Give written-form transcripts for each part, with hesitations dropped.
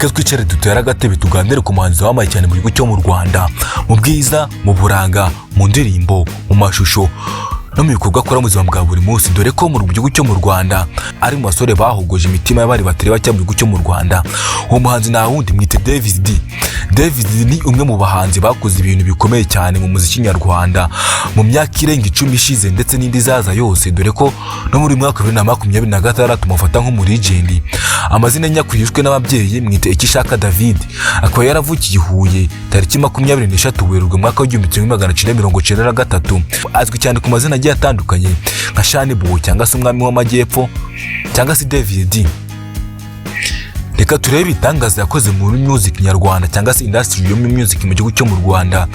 Mureke twicare dutere agatebe, tuganire ku muhanzi wamamaye cyane mu gihugu cyo mu Rwanda, mu bwiza, mu buranga, mu ndirimbo, mu mashusho no mu bikorwa akora mu buzima bwa buri munsi, dore ko mu gihugu cyo mu Rwanda ari mu basore bahogoje imitima y'abari batari bake mu gihugu cyo mu Rwanda. Uwo muhanzi nta wundi, mwite Davis D. Davis D ni umwe mu bahanzi bakoze ibintu bikomeye cyane mu muziki nyarwanda mu myaka irenga 10 ishize, ndetse n'indi izaza yose, dore ko no muri mwaka wa 2026 mufata nk'umulegend. Amazina nyakuri yishwe n'ababyeyi, mwite Ikishaka David, akaba yaravukiye i Huye tariki 23 Werurwe mwaka wa 1993. Azwi cyane ku mazina agiye atandukanye nka Shani Boy cyangwa se Umwami w'Amajyepfo cyangwa se David D. Reka turebe ibitangaza yakoze muri music nyarwanda cyangwa se industry yo muri music mu gihugu cyo mu Rwanda.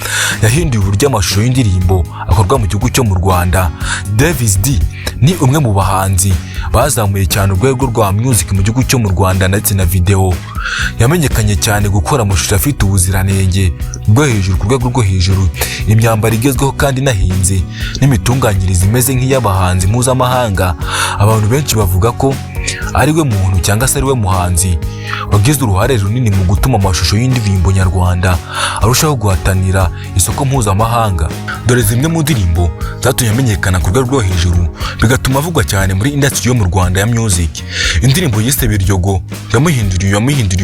Yahinduye uburyo amashusho y'indirimbo akorwa mu gihugu cyo mu Rwanda. Davis D ni umwe mu bahanzi bazamuye cyane urwego rwa music mu gihugu cyo mu Rwanda ndetse na video. Yamenyekanye cyane gukora amashusho afite ubuziranenge bwo hejuru, ku rwego rwo hejuru, imyambaro igezweho kandi inahinze, n'imitunganyirize imeze nk'iy'abahanzi mpuzamahanga. Abantu benshi bavuga ko ari we muntu cyangwa se ari we muhanzi wagize uruhare runini mu gutuma amashusho y'indirimbo nyarwanda arushaho guhatanira isoko mpuzamahanga. Dore zimwe mu ndirimbo zatumye amenyekana ku rwego rwo hejuru, bigatuma avugwa cyane muri industry yo mu Rwanda ya music. Indirimbo yise Biryogo yamuhinduriye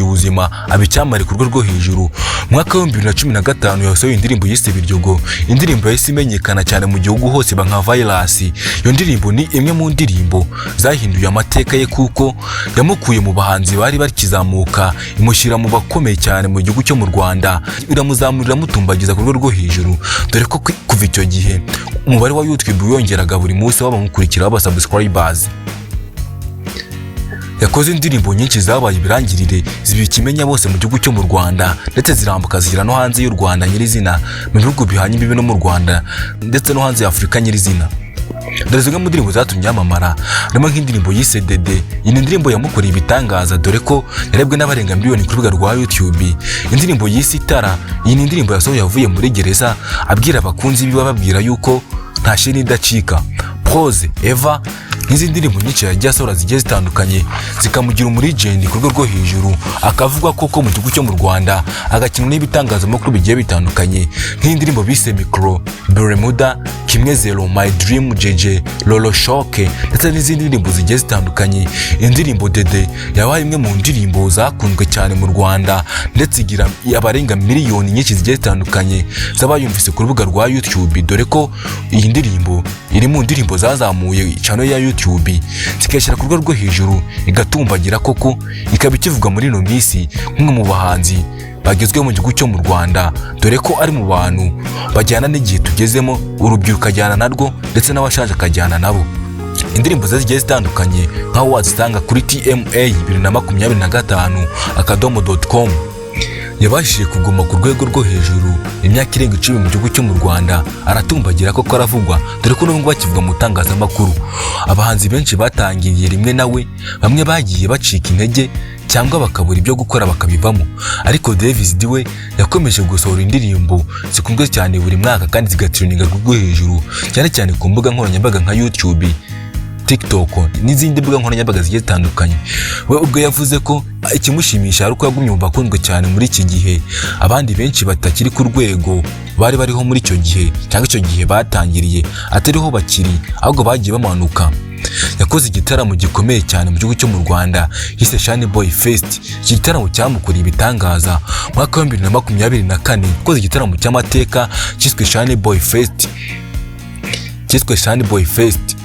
ubuzima, aba icyamamare ku rwego rwo hejuru. Mu mwaka wa 2015 yasohoye indirimbo yise Biryogo, indirimbo yahise imenyekana cyane mu gihugu hose, iba nka virus. Iyo ndirimbo ni imwe mu ndirimbo zahinduye amateka ye, kuko yamukuye mu bahanzi bari bakizamuka, imushyira mu bakomeye cyane mu gihugu cyo mu Rwanda, iramuzamurira, imutumbagiza ku rwego rwo hejuru, dore ko kuva icyo gihe umubare wa YouTube wiyongeraga buri munsi w'abamukurikira, w'aba subscribers. Yakoze indirimbo nyinshi zabaye ibirangirire, ziba ikimenya bose mu gihugu cyo mu Rwanda, ndetse zirambuka zigera no hanze y'u Rwanda nyirizina, mu bihugu bihanye imbibi no mu Rwanda ndetse no hanze ya Afurika nyirizina. Dore zimwe mu ndirimbo zatumye yamamara, harimo nk'indirimbo yise Dede. Iyi ni indirimbo yamukoreye ibitangaza, dore ko yarebwe n'abarenga miliyoni ku rubuga rwa YouTube. Indirimbo yise Itara, iyi ni indirimbo yasohoye avuye muri gereza, abwira abakunzi biwe, ababwira yuko nta sheni idacika. Pose Eva n'izindi ndirimbo nyinshi yagiye asohora zigiye zitandukanye, zikamugira umulegend ku rwego rwo hejuru, akavugwa koko mu gihugu cyo mu Rwanda, agakinwa n'ibitangazamakuru bigiye bitandukanye, nk'indirimbo bise Micro, Bermuda, Kimwe Zero, My Dream, Jeje, Lolo Shoke, ndetse n'izindi ndirimbo zigiye zitandukanye. Indirimbo Dede yabaye imwe mu ndirimbo zakunzwe cyane mu Rwanda, ndetse igira abarenga miliyoni nyinshi zigiye zitandukanye z'abayumvise ku rubuga rwa YouTube, dore ko iyi ndirimbo iri mu ndirimbo zazamuye channel ya YouTube, zikayishyira ku rwego rwo hejuru, igatumbagira koko, ikaba ikivugwa muri ino minsi nk'umwe mu bahanzi bagezweho mu gihugu cyo mu Rwanda, dore ko ari mu bantu bajyana n'igihe tugezemo, urubyiruko ajyana narwo ndetse n'abashaje akajyana nabo. Indirimbo ze zigiye zitandukanye nk'aho wazisanga kuri TMA 2025.com. Yabashije kuguma ku rwego rwo hejuru imyaka irenga 10 mu gihugu cyo mu Rwanda, aratumbagira koko, aravugwa, dore ko n'ubu bakivuga mu itangazamakuru. Abahanzi benshi batangiriye rimwe nawe, bamwe bagiye bacika intege cyangwa bakabura ibyo gukora bakabivamo, ariko Davis D we yakomeje gusohora indirimbo zikunzwe cyane buri mwaka kandi zigatrendinga ku rwego hejuru, cyane cyane ku mbuga nkoranyambaga nka YouTube, TikTok n'izindi mbuga nkoranyambaga zigiye zitandukanye. We ubwo yavuze ko ikimushimisha ari uko yagumye mu bakunzwe cyane muri iki gihe, abandi benshi batakiri ku rwego bari bariho muri icyo gihe cyangwa icyo gihe batangiriye atariho bakiri, ahubwo bagiye bamanuka. Yakoze igitaramo gikomeye cyane mu gihugu cyo mu Rwanda yise Shine Boy Fest. Iki gitaramo cyamukoreye ibitangaza. Mu mwaka wa 2024 yakoze igitaramo cy'amateka cyiswe Shine Boy Fest, cyiswe Shine Boy Fest,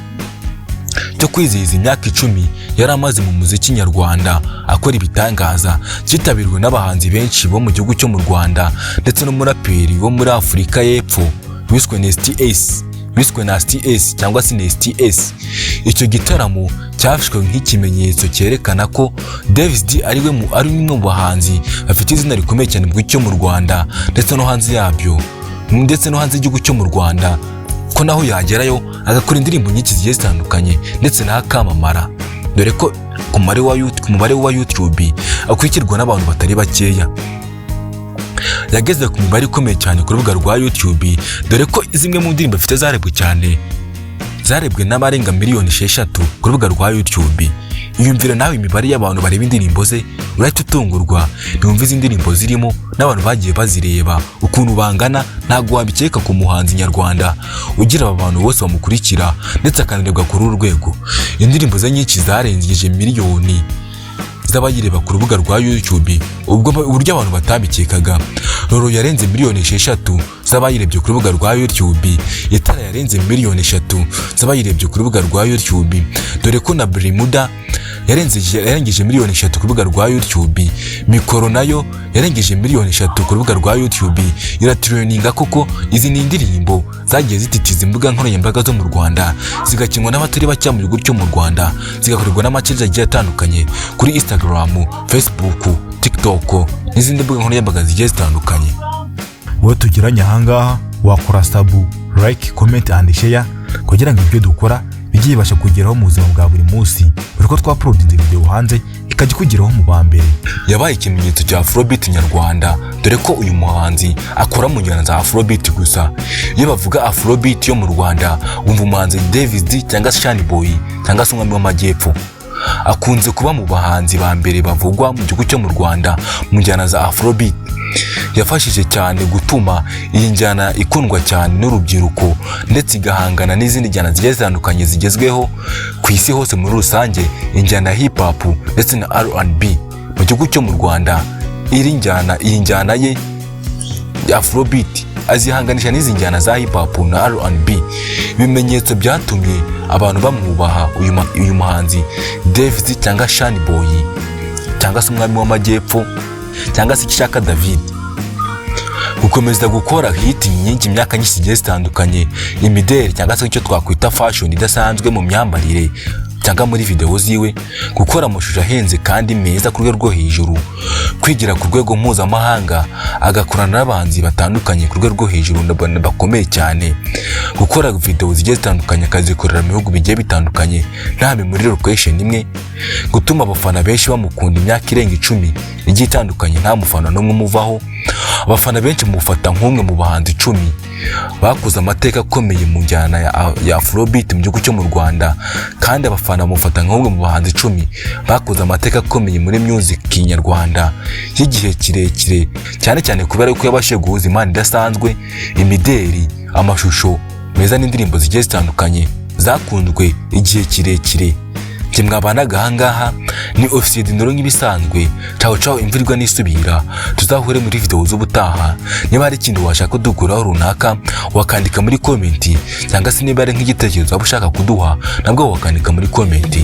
cyo kwizihiza imyaka 10 yari amaze mu muziki nyarwanda akora ibitangaza. Cyitabiriwe n'abahanzi benshi bo mu gihugu cyo mu Rwanda ndetse n'umuraperi wo muri Afurika y'Epfo wiswe Nasty S, wiswe Nasty S cyangwa se Nasty S. Icyo gitaramo cyafashwe nk'ikimenyetso cyerekana ko Davis D ari we mu ari umwe mu bahanzi bafite izina rikomeye cyane mu gihugu cyo mu Rwanda ndetse no hanze yabyo, ndetse no hanze y'igihugu cyo mu Rwanda, ko naho yagerayo agakora indirimbo nyinshi zigiye zitandukanye ndetse n'akamamara, dore ko ku mubare wa YouTube akurikirwa n'abantu batari bakeya. Yageze ku mibare ikomeye cyane ku rubuga rwa YouTube, dore ko zimwe mu ndirimbo afite zarebwe cyane, zarebwe n'abarenga miliyoni 6 ku rubuga rwa YouTube. Iyumvira nawe imibare y'abantu bareba indirimbo ze, urahita utungurwa. Niwumva izi ndirimbo zirimo n'abantu bagiye bazireba ukuntu bangana, ntabwo wabikeka ku muhanzi nyarwanda ugira aba bantu bose bamukurikira ndetse akanarebwa kuri uru rwego. Indirimbo ze nyinshi zarengeje miliyoni z'abayireba ku rubuga rwa YouTube, ubwo uburyo abantu batabikekaga. Roro yarenze miliyoni 6 z'abayirebye ku rubuga rwa YouTube. Itara yarenze miliyoni 3 z'abayirebye ku rubuga rwa YouTube, dore ko na Bermuda yarengeje miliyoni 3 ku rubuga rwa YouTube. Mikoro nayo yarengeje miliyoni 3 ku rubuga rwa YouTube, iratrendinga koko. Izi ni indirimbo zagiye zititiza imbuga nkoranyambaga zo mu Rwanda, zigakinwa n'abatari bake mu gihugu cyo mu Rwanda, zigakorerwa n'amachallenge agiye atandukanye kuri Instagram, Facebook, TikTok n'izindi mbuga nkoranyambaga zigiye zitandukanye. Wowe tugiranye ahangaha, wakora sub, like, comment and share kugira ngo ibyo dukora bijye bibasha kugeraho mu buzima bwa buri munsi. Buri ko twauploadinze video hanze, ikajya ikugeraho mu ba mbere. Yabaye ikimenyetso cya Afrobeat nyarwanda, dore ko uyu muhanzi akora mu njyana za Afrobeat gusa. Iyo bavuga Afrobeat yo mu Rwanda, wumva umuhanzi Davis D cyangwa se Shani Boy cyangwa se Umwami w'Amajyepfo. Akunze kuba mu bahanzi ba mbere bavugwa mu gihugu cyo mu Rwanda mu njyana za Afrobeat. Yafashije cyane gutuma iyi njyana ikundwa cyane n'urubyiruko, ndetse igahangana n'izindi njyana zigiye zitandukanye zigezweho ku isi hose muri rusange, injyana ya hip hop ndetse na R&B. Mu gihugu cyo mu Rwanda, iri njyana, iyi njyana ye ya Afrobeat azihanganisha n'izi njyana za hip hop na R&B. Ibimenyetso byatumye abantu bamwubaha uyu muhanzi Davis cyangwa Shani Boy cyangwa se Umwami w'Amajyepfo cyangwa se Ishaka David: gukomeza gukora hit nyinshi imyaka nyinshi zigiye zitandukanye, imideli cyangwa se icyo twakwita fashion idasanzwe mu myambarire cyangwa muri video ziwe, gukora amashusho ahenze kandi meza ku rwego rwo hejuru, kwigira ku rwego mpuzamahanga, agakorana n'abahanzi batandukanye ku rwego rwo hejuru bakomeye cyane, gukora video zigiye zitandukanye akazikorera mu bihugu bigiye bitandukanye ntabe muri location imwe, gutuma abafana benshi bamukunda imyaka irenga 10 igiye itandukanye nta mufana n'umwe umuvaho. Abafana benshi mufata nk'umwe mu bahanzi 10 bakoze amateka akomeye mu njyana ya Afrobeat mu gihugu cyo mu Rwanda, kandi abafana bamufata nk'umwe mu bahanzi 10 bakoze amateka akomeye muri music nyarwanda y'igihe kirekire, cyane cyane kubera ko yabashije guhuza impano idasanzwe, imideri, amashusho meza n'indirimbo zigiye zitandukanye zakunzwe igihe kirekire. Njye mwabanaga ahangaha ni Ofisiye Dinoro nk'ibisanzwe. Caho caho, imvura igwa n'isubira, tuzahure muri video z'ubutaha. Niba hari ikintu washaka kudukuraho runaka, wakandika muri comment, cyangwa se niba ari nk'igitekerezo waba ushaka kuduha, nabwo wakandika muri comment.